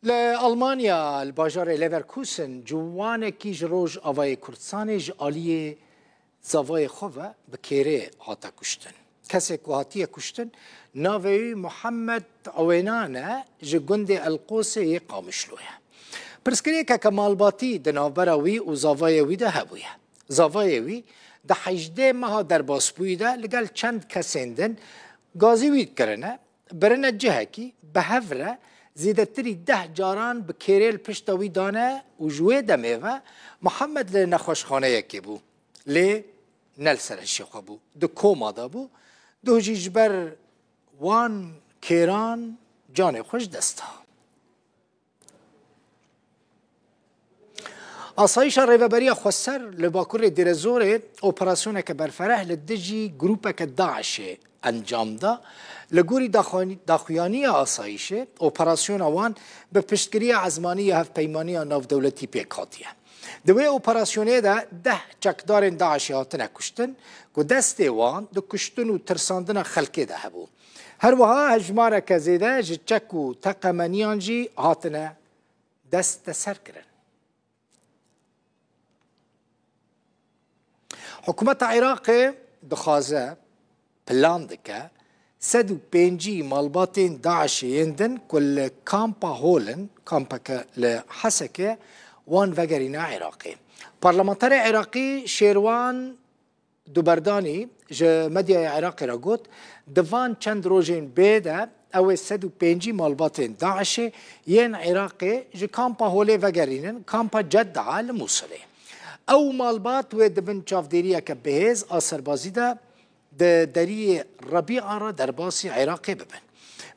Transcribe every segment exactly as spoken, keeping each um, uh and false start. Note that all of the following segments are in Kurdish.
Li Almanya, li bajarê Leverkusen, ciwanekî ji Rojavayê Kurdistanê ji aliyê zavayê xwe ve bi kêrê hate kuştin. Kesê ku hatiye kuştin, navê wî Muhammed Ewênan e, ji gundê Elqosê yê Qamişlo ye. Pirsgirêkeke malbatî di navbera wî û zavayê wî de hebûye. Zavayê wî di hejdê meha derbasbûyî de li gel çend kesên din gazî wî kirine, birine cihekî, bi hev re zêdetirî deh caran bi kêrê li pişta wî dane û ji wê demê ve Muhammed li nexweşxaneyekê bû. Lê ne li ser hişê xwe bû. Di koma de bû. Duh jî ji ber wan kêran canê xwe ji dest da. Asayîşa Rêveberiya Xweser li Bakurê Dêrezorê operasyoneke berfereh li dijî grûpeke DAIŞê encam da. Li gorî daxuyanî-, daxuyaniya asayîşê, operasyona wan bi piştgiriya ezmanî ya Hevpeymaniya Navdewletî pêk hatiye. Di wê operasyonê de deh çekdarên DAIŞê hatine kuştin, ku destê wan di kuştin û tirsandina xelkê de hebû. Her wiha hejmareke zêde ji çek û teqemeniyan jî hatine desteserkirin. Hikûmeta Iraqê dixwaze, plan dike, sed û pêncî malbatên DAIŞê yên din ku li kampa Hol in, kampeke li Hesekê, wan vegerîne Iraqê. Parlamenterê Iraqî Şêrwan Duberdanî ji medyaya Iraqê re got, di van çend rojên bê de ew ê sed û pêncî malbatên DAIŞê yên Iraqê ji kampa Holê vegerînin kampa Cedda li Mûsilê. Ew malbat wê di bin çavdêriyeke bihêz a serbazî de di deriyê Rebîa re derbasî Iraqê bibin.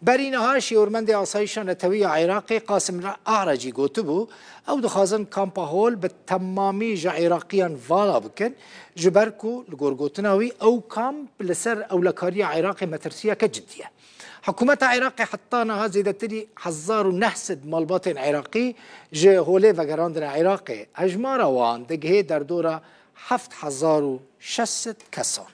Berî niha şêwirmendê Asayîşa Netewî ya Iraqê Qasim A'ra jî gotibû, ew dixwazin kampa Hol bi temamî ji Iraqiyan vala bikin, ji ber ku li gor gotina wî ew kamp li ser ewlekariya Iraqê metirsiyeke cidî ye. Hikûmeta Iraqê heta niha zêdetirî hezar û neh sed malbatên Iraqî ji Holê vegerandine Iraqê. Hejmara wan digihê derdora heft hezar û şeş sed kesan.